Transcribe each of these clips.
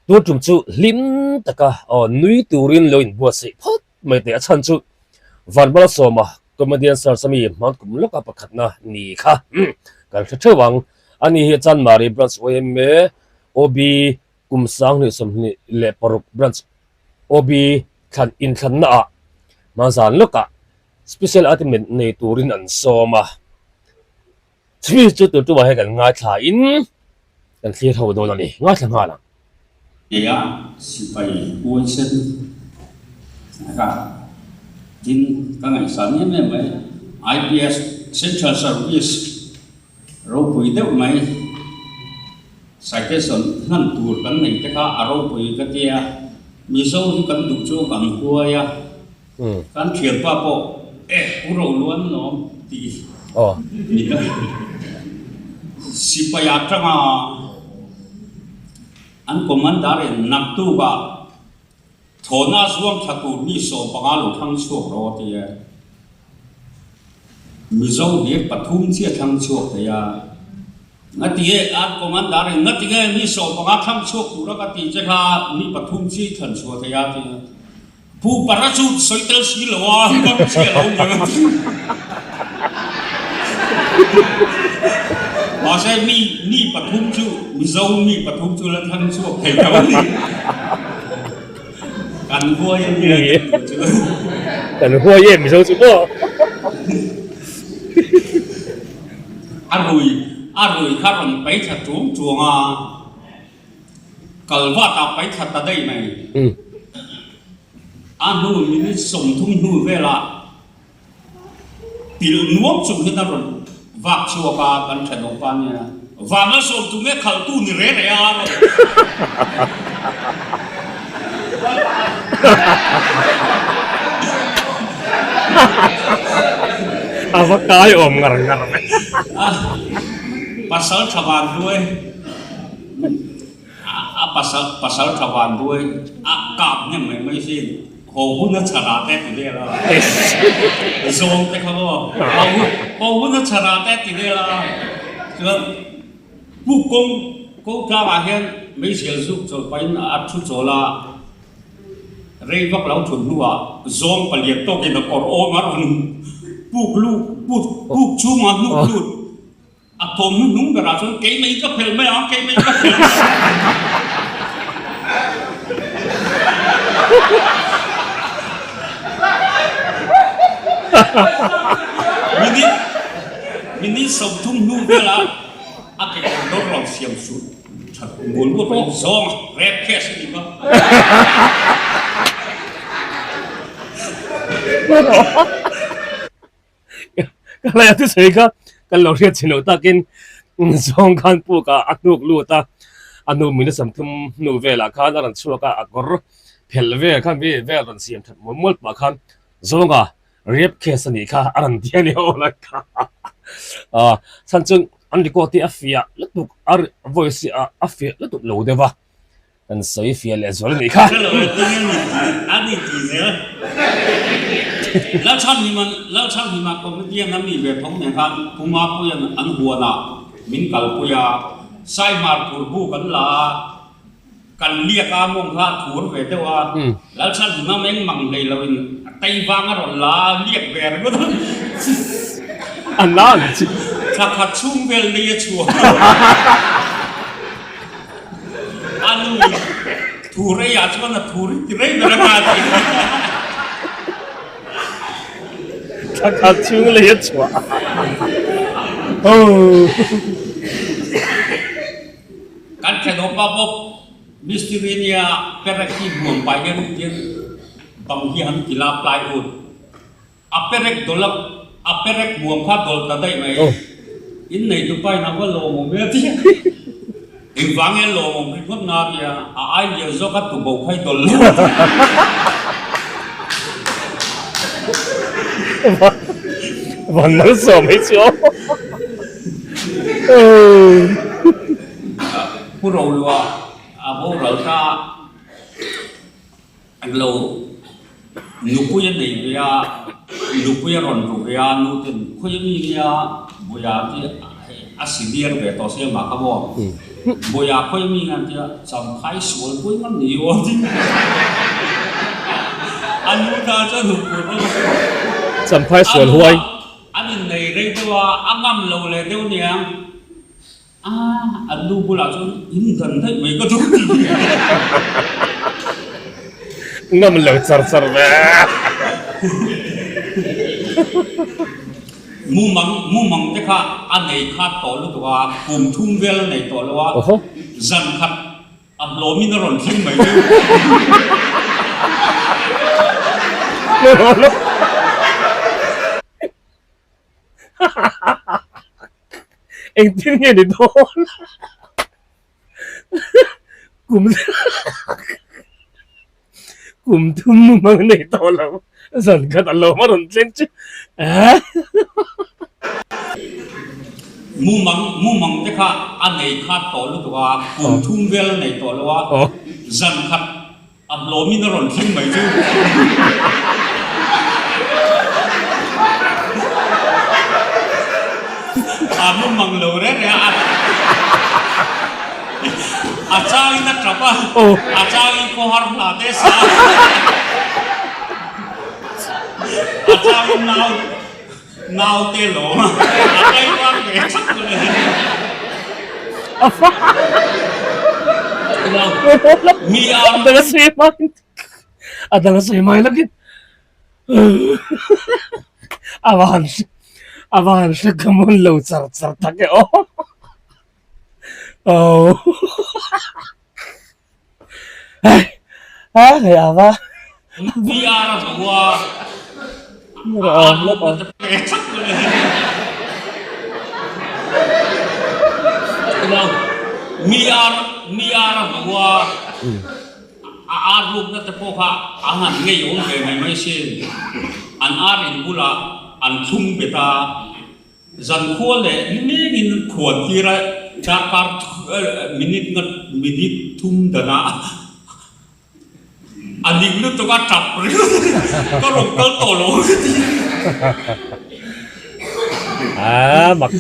Tun tum chu hlim taka aw nui turin lo inbuatsaih phawt mai teh a chhan chu Vanmala Sawma comedian search ami hman kum lawka pakhatna ni kha kan hre theuh ang. Ani hi Chanmari Branch yma OB kum 2026 Branch OB thlan inthlanna ah hmanzan lawkah special item nei turin an sawm a. Chumi chu tun tumah hian kan ngaithla in kan thlir ho dawn a ni. Ngaithla nghal ang. Nia, sipai huaisen ka tin ka ngaihsan em em mai. IPS Central Service ropui deuh mai citation hman tur kan nei te kha a ropui ka tia. Mizo hi kan duh chu kan huai a. Kan thianpa pawh eh pu ro luan lawm tih ni ta. Sipai atanga an commander in naktuk ah thawhna zuam thla tur mi 15 lo thlang chhuak rawh a ti a. Mizo hlir pathum chiah thlang chhuak thei a. Ngati nge an commander in ngati nge mi 15 thlang chhuak tura ka tih che kha mi pathum chi thlan chhuah thei a ti a. Pu Para chu sawi tel si lo a, bang chiah lo ni ang. Mahse mi mi pathum chu Mizo mi pathum chu la thlang chhuak thei lo a ni. Kan huai a nia kan tih chu. Kan huai em Mizo chu maw? A rui a rui kha rawn paithla tuang tuang a. Kal vat a pai thla ta daih mai. A hnu minute 30 hnu velah pilh nuam chung hian a rawn vak chhuak a, kan thenawm pa nia. Van a sawm tu nge khalh tu ni re re a rawn. A va kai awm ngar ngar ve. Pasal tha van duai. A pasal pasal tha van duai a kap hnem mai mai sin haw hun a chhan ah te ti vel a zawng te kha maw haw hun haw hun a chhan ah te ti vel a chuan pu kawng ko tlang ah hian meizial zuk chawl pahin a thu chawl a rei vak lo thun hnu ah zawng palian tawk in a kawr awm a rawn puk lut puk puk chhung ah hnuk lut. A thawm hnu hnung berah chuan kei mai ka phelh mai ang, kei mai ka phelh mai ang. Minute, minute 30 hnu velah a kekawr dawr lo siam suh that mual mual pawhin zawng a rep case a ni kha. Ka hlai a thusawi kha kan lo hriat chhin loh takin zawng khan puk ah a hnuk lut a, a hnu min a 30 hnu velah khan a rawn chhuak a, a kawr phelh vel khan mi vel rawn siam that mual mual pah khan zawnga rape case a nih kha a rawn ti a ni aw lai kha ah chhan chu an record hi a fiah lutuk a voice hi a fiah lutuk lo deuh a. Kan sawi fiah leh zual a nih kha. Ka lo eng a ni tih a ni tih zel. Lalchhanhima Lalchhanhima comedian a mi ve thawk nen khan Pu Mapuia'n an huanah min kalpui a, Saihmar thur bu kan la a, kan liak a mawng kha a thur ve deuh a, Lalchhanhima meng mang hlei loin a tei vang a rawn la a, liak ve ringawt a. A la ang chi. Thla khat chhung vel lei a chhuak. A nu in thu rei ah chuan a thu ri ti rei ber a nga ti. Thla khat chhung lei a chhuah. Kan thenawm pa bawk mistiri nia perek hi hmuam pai hian tin bang hi han ti la plywood. A perek dawlh a, a perek muam kha dawlh ta daih mai. In nei tu pain a va lawmawm e a ti a. Engvang nge lawmawm ringawt na a ti a, a ai lian zawk a tubo kha i dawlh lo a ti. Van malsawm hei chu aw. Pu Rolua a boral ta. Englo nupui a nei ve a, nupui a rawn ru ve a, nu ten khawi mi nia Buia te hei a senior ve tawh sia mah kha maw. Bawiha khawi mi nge an ti a, Champhai sual pui ngam ni aw a ti. A nu ta chuan huphurh rawh a. Champhai sual huai. An innei rei deuh a, a ngam lo leh deuh aniang. A, an nu bulah chuan in dan daih mai ka duh ti. Ngam lo char char ve. Mumang, mumang te kha a nei khat tawh lutuk a, kum thum vel a nei tawh lo a, zan khat a hlawmin a rawn thleng mai chu. Engtin nge ni dawn? Kum kum thum mumang nei tawh lo zan khat a lawm a rawn thleng chu eh. Mumang mumang te kha a nei khat tawh lutuk a, kum thum vel a nei tawh lo a, zan khat A hlawmin a rawn thleng mai chu. A mu mang lo reng reng a, a changin a tap a, a changin khawhar hla te sa a, a changin nau nau te lawm a, a taimak ve thak mai. Mi a A dang a sawi mai a dang a sawi mai lakin a va han a va han hre ka mawn lo char char tak e aw aw a hei a va VR a hmu a Mi ar a hmu a, a ar rukna te pawh kha a han ngei awm ve mai mai sin. An ar in bulah an thlung bet a, zankhua leh nilengin khuan tir a, darkar minute nga minute thum danah A ning lutuk a tap ringawt ka rawn kal tawh lo ang ka ti. Aa mak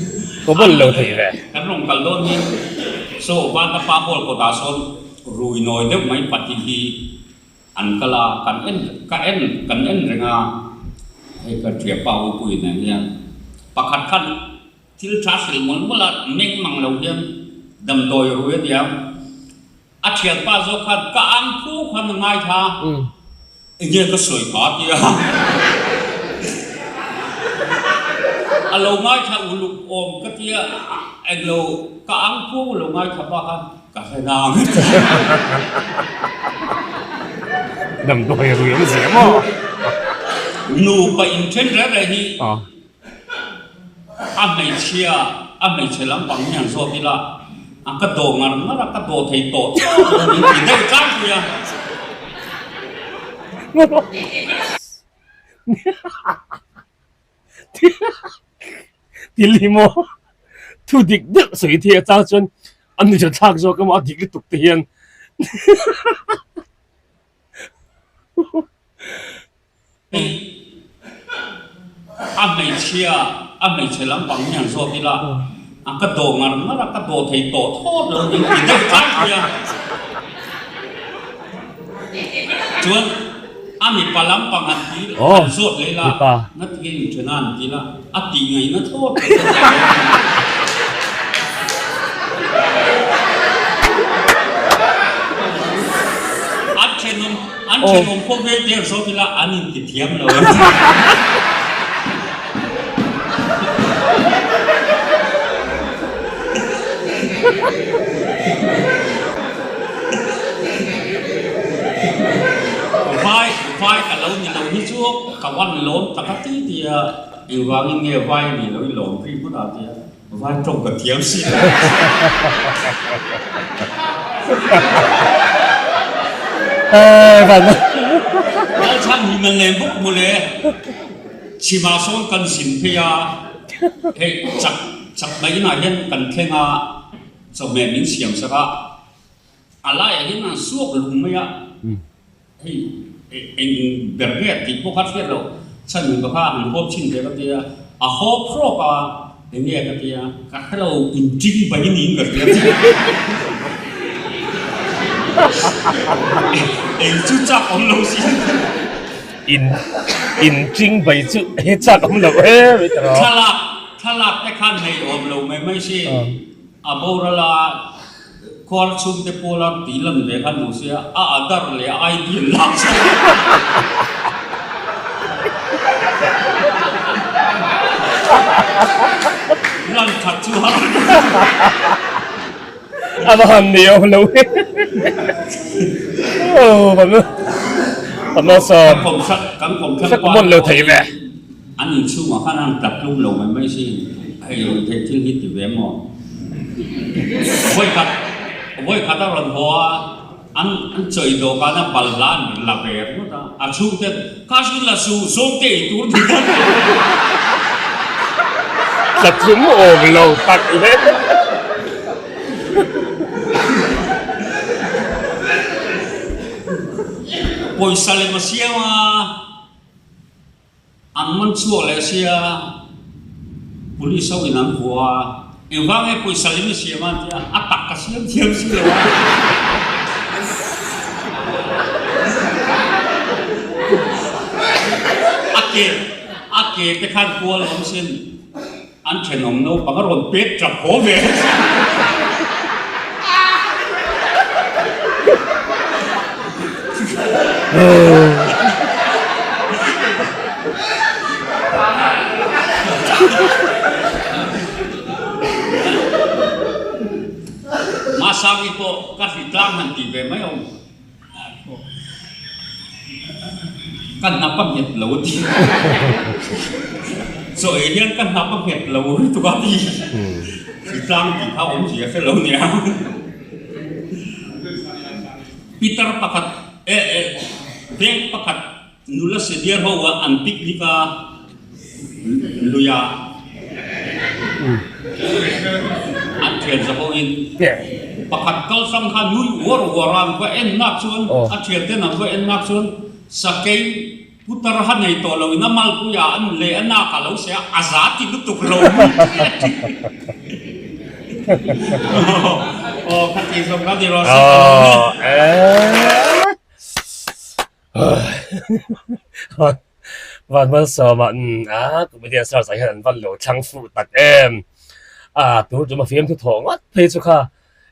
ka bawl lo thei ve. Kan rawn kal dawn hi saw Vantapa hall kawtah sawn rui nawi deuh mai pahnih hi an kal a, kan en ka en kan en reng a, hei ka thianpa Upuii nen hian pakhat khan thil tha hrilh mawlh mawlh a, meng mang lo hian damdawi rui a nia. A thianpa zawk khan ka ang phu khan a ngaithla enge ka sawi kha a ti a, a lo ngaithla uluk awm ka ti a, englo ka ang phu lo ngaithla pa khan ka hre nang a ti a. Damdawi rui awm zia maw? Nupa inthen reng reng hi A hmeichhia, a hmeichhe lampang hian zawt ila, a ka dawh ngar ngar a, ka dawh thei tawh tawh lo min ti deuh tlangpui a. Thil hi maw thu dik deuh sawi thei atang chuan a nuihza thlak zawk emaw a dik lutuk te hian A hmeichhia, a hmeichhe lampang hian zawt ila, a ka dawh ngar ngar a, ka dawh thei tawh thawt lo min ti deuh tlangpui a. Chuan a mipa lampang han ti, han zawt leh ila, ngatinge inṭhen a han ti ila, a tih ngaihna thawt lo ka ti a. An ṭhenawm. An thenawm pawh vel der zawk ila an inti thiam lo a ni. Vai vai ka lo ni lo hi chu ka van lawm tak a ti ti a, engvangin nge vai a nih loh i lawm ri hmun ah ti a, vai tawng ka thiam si lo. Lalchhan hi man lem bawk mawle, chhimah sawn kan zin phei a, hei chak chak mai inah hian kan thleng a, chawhmeh min siam sak a, a laiah hian an suak lung mai a, hei eng ber nge tih pawh kha hriat loh, chhan ka kha an hawp chhin ve ka ti a, a hawp hrawk a, eng nge ka ti a, ka hrelo inṭing bai niin ka hria. Ei chu chak awm lo si. In in ching bai chu he chak awm lo e mai ta rawh. Thlalak thlalak te khan nei awm lo mai mai si. A boral a khuar chhung te pawl a tih lan ve khan duh sia a Aadhaar leh a ID an lak sak. Lan khat chu har. A va han ni awm lo e. Oh van van malsawm. Kan kawm thlang pa mon lo thei ve. An inchhungah khan an tap tlum lo mai mai sin. Hei rawn theih thil hi ti ve maw? Vawikhat vawikhat a rawn haw a, an an chawi dawhkan a balhla an la ve ringawt a, a chhungte kha chu la su zawng te ei tur ni kha. Tla tlum awm lo tak le. Pawisa lem a siam a. An man chhuak leh sia, Police ho in an hua a, engvang nge pawisa lem i siam a an ti a, a tak ka siam thiam si lo a. A ke a ke te khan kual awm sin, an thenawm naupang a rawn pek tap haw ve. Masangi pawh ka hritlang han tih ve mai awm. Ka hnap a nghet lo a ti. Chaw ei hian ka hnap a nghet lo lutuk a ti. Hritlang tih kha awmzia hre lo nia. Pitar pakhat eh eh bank pakhat nula senior ho a an picnic a luia an thian za ho in pakhat kal hrang kha nui uar uar a an va en nak chuan a thian ten an va en nak chuan sakei putar ha nei tawh lo in a malpui ah an leh a nak a lo se a a za ti lutuk lo aw khati zawng ka ni rawh se ka lo Van Malsawma a comedian search ah hian an van lo thlang fuh tak em. A tur tum a fiamthu thawh ngawt phei chu kha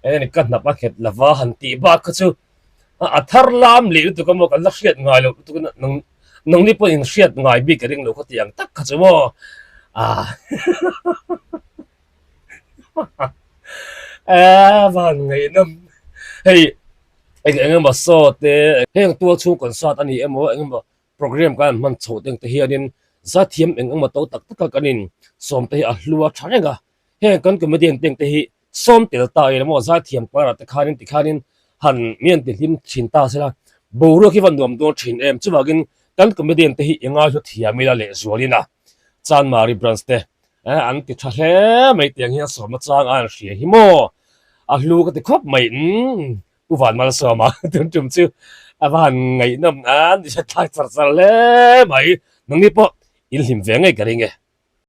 eng ka hnap a nghet lova han tih bak kha chu a thar lam leh lutuk a maw kan la hriat ngai loh lutuk a nang nangni pawhin in hriat ngai bik ka ring lo kha tih ang tak kha chu maw a a van ngaihnawm hei. Eng eng emaw saw te, heng tual chhung concert a ni emaw eng emaw program kan han hman chhoh teng te hianin zathiam eng emaw to tak taka kan in sawm te hi a hlu a tha reng a, heng kan comedian teng te hi sawm tel ta ila maw zathiam parah te khanin tikhanin han mi an ti hlim thin ta sela boruak hi va nuam dawn thin em chuvangin kan comedian te hi i ngaihlu thiam ila lehzualin a Chanmari branch te an ti tha hle mai tiang hian sawmna chang a an hria hi maw. A hlu ka ti khawp mai umm Pu Vanmalsawma tun tum chu a va han ngaihnawm a ni hrethlak char char hle mai. Nangni pawh in hlim ve ngei ka ring e.